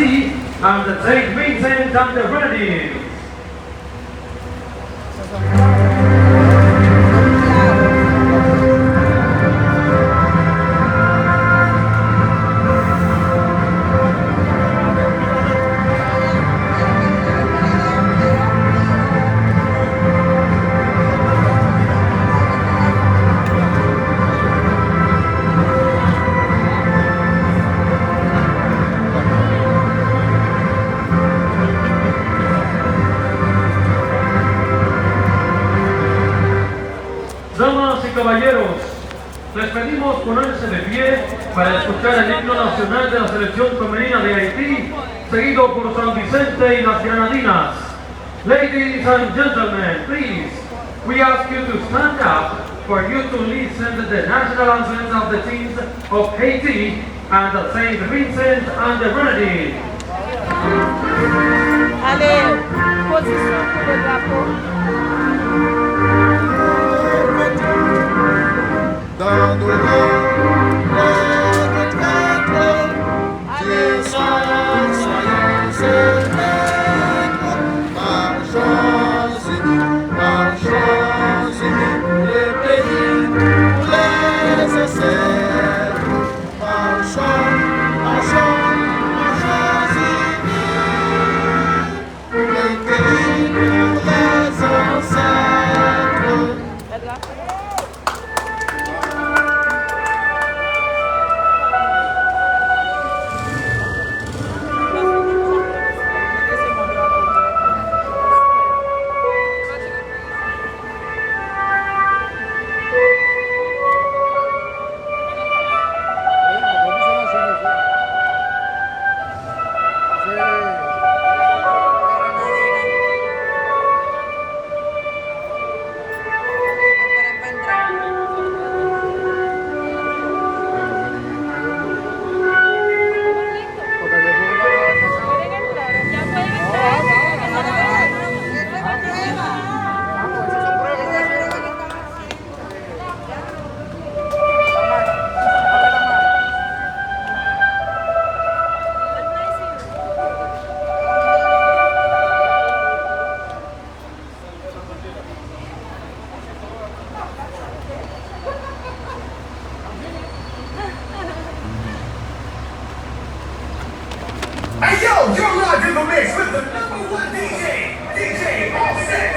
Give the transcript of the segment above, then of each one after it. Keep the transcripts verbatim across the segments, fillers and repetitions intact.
and the Saint Vincent and the Grenadines. Damas y caballeros, les pedimos ponerse de pie para escuchar el himno nacional de la selección femenina de Haití, seguido por San Vicente y las Granadinas. Ladies and gentlemen, please, we ask you to stand up for you to listen to the national anthems of the teams of Haiti and the Saint Vincent and the Grenadines. Ale, pozisyon pou le drapo. Dans nos rangs, notre drapeau, Dieu soit, soyons élèves, marchons unis, marchons unis pour le pays, pour les ancêtres. Marchons, marchons, marchons unis, pour le pays, pour les ancêtres. Hey yo, you're locked in the mix with the number one D J, D J Offset.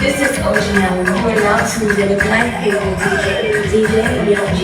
This is O G L. You are now tuned in with my favorite D J, D J Young G.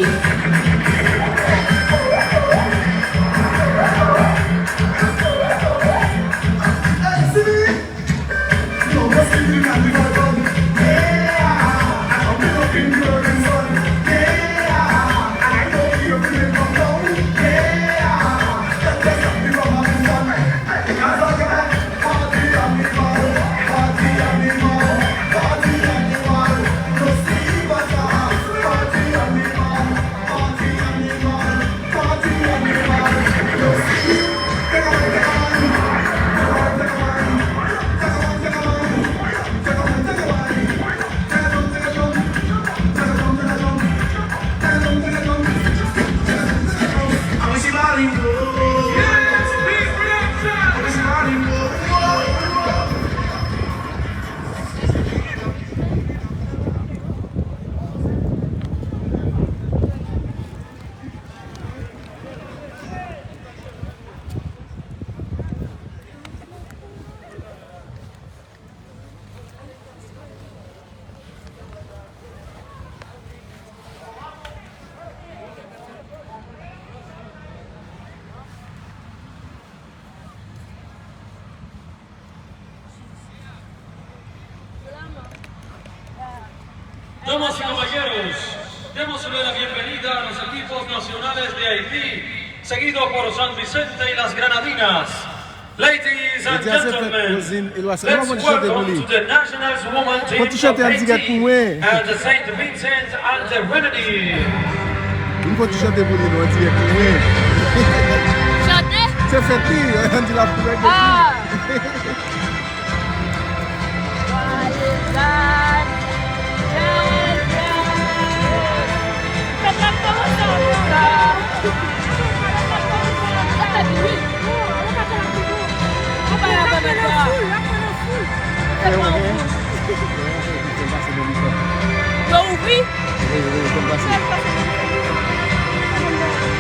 Damas y caballeros, démosle la bienvenida a los equipos nacionales de Haití, seguido por San Vicente y las Granadinas. Ladies and gentlemen, let's welcome to the national woman team of Haiti and the Saint Vincent and the Grenadines. Vin fè w ti chante pou li non, an dirèk pou mwen. Chante? Se fèt li, an di l ap fè fèt li. Ah. Yo ouvri? Wi, wi, wi, fè m pase.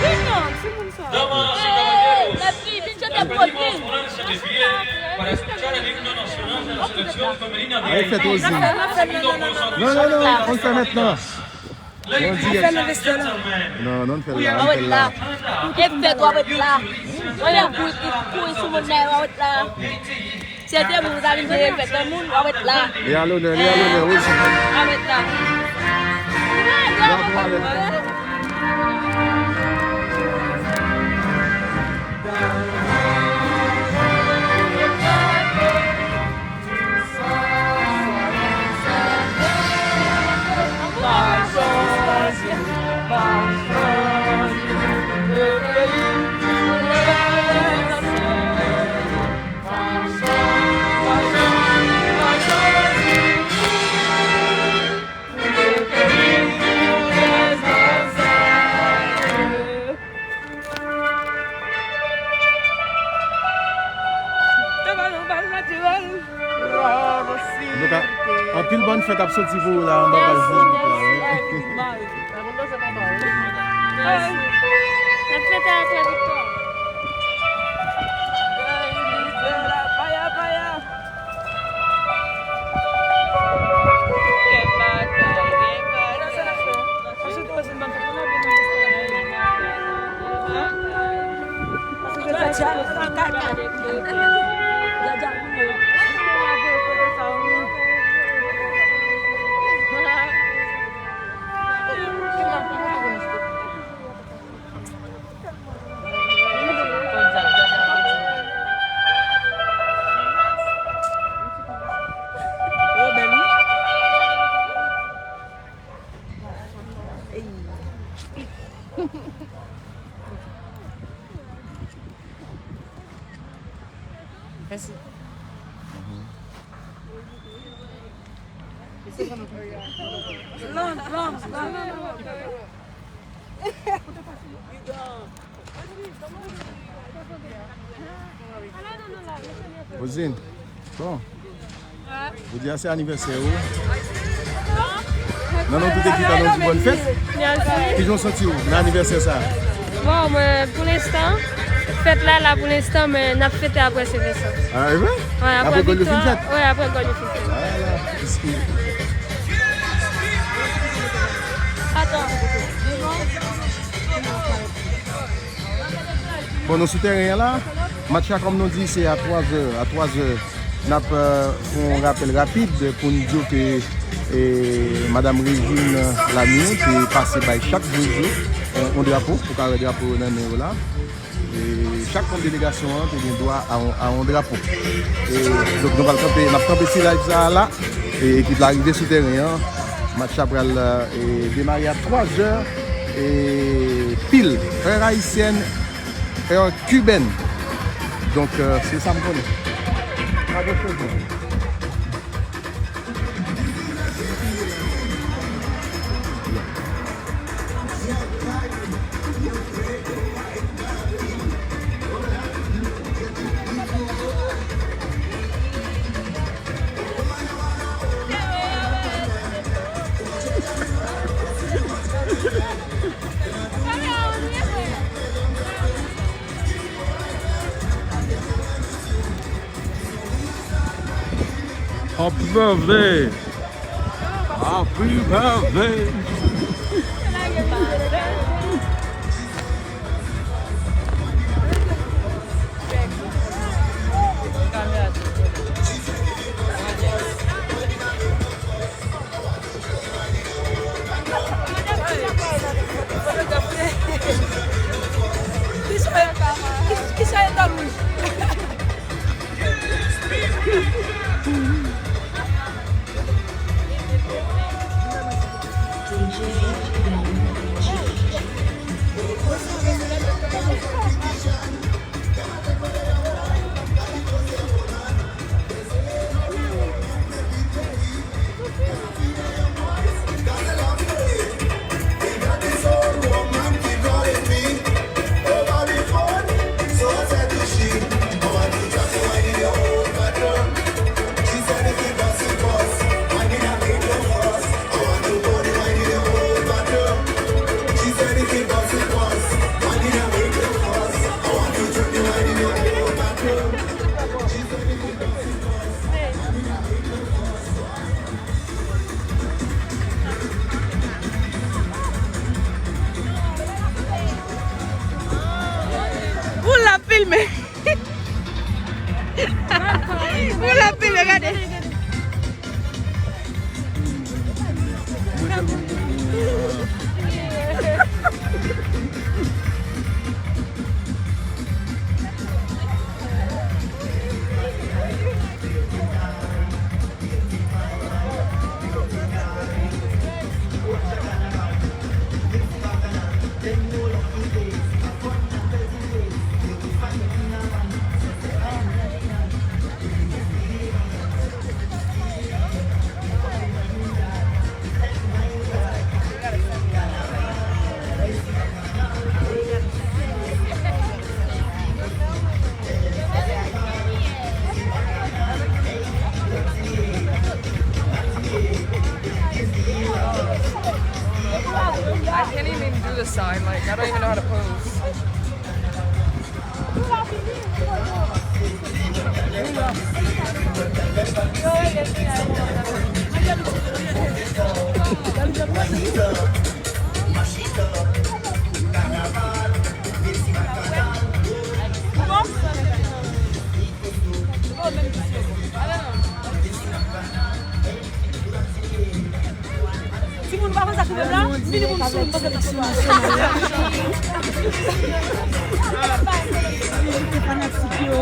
Wi, non, timoun sa. Damas y caballeros, les pedimos ponerse de pie para escuchar el himno nacional de la selección femenina de Haití, seguido por San Vicente y las Granadinas. Non, non, non, on le fait maintenant. Ladies and gentlemen, non, non, fè l la, fè l la. E fèt w ap wè la. Mwen menm pou, pou, pou sou moun nan, w ap wè la. Se de moun, sa vin de fèt de moun, w ap wè la. Li a lonè, li a lonè, wi. W ap wè la. Antouka, anpil bòn fèt ap soti pou ou la anba paj Facebook la, wi. N ap fete ak laviktwa. Mèsi. Long, long, long. Rosine, bon. Jodi a se anivèsè ou. Nan non tout ekip la, nou di bòn fèt. Mèsi. Kijan w santi w nan anivèsè sa a? Bon, mwen, pou lenstan, fèt la la pou lenstan, men n ap fete apre se fèt sa. Ah, e vre? Wi, apre gòl yo fin fèt? Wi, apre gòl yo fin fèt. Ah, la. Bon, nou sou tèren an la. Match la, kòm nou di, se a twa zè. A twa zè, n ap, euh, fè yon rapèl rapid pou n di w ke, eh, Madam Régine Lamy te pase bay chak jwez yo, eh, yon drapo, pou ka wè drapo yo nan men yo la. E chak manm delegasyon an te gen dwa a yon, a yon drapo. E, donk, nou pral kanpe, n ap kanpe ti live sa a la. E ekip la rive sou tèren an. Match la pral, e, demare a twa zè, e, pil. Heure haïtienne, heure cubaine. Donk, e, se sa m konnen. Pa gen chanjman. Happy birthday! Happy birthday! Filme. Pou l ap filme, gade. I can't even do the sign. Like, I don't even know how to pose. Timoun pa konn sa ki menm la, minimum sou mwen. Fanatik yo.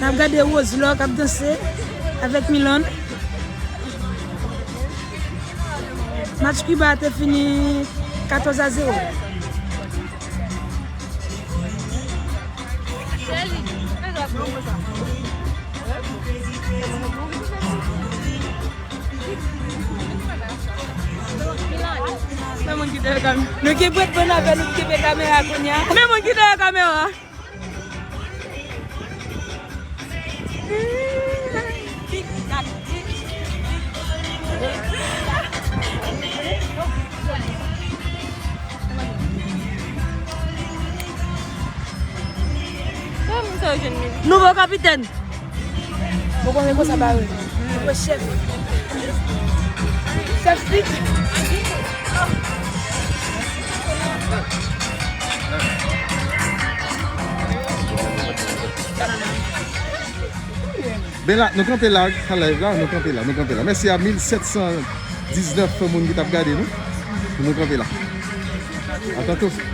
N ap gade Roselò k ap danse avèk Milan. Match Kiba a te fini katòz a zewo. Men moun ki dèyè kamera. Nou gen bwèt bann avè nou ki kenbe kamera kounye a. Men moun ki dèyè kamera. Nouvo kapitèn. Ou konnen konsa bare. Nouvo chèf. Chèf strict. Ben la, nou kanpe la, sa live la, nou kanpe la, nou kanpe la. Mèsi a mil sèt san diznèf moun ki t ap gade nou. Nou kanpe la. A tanto.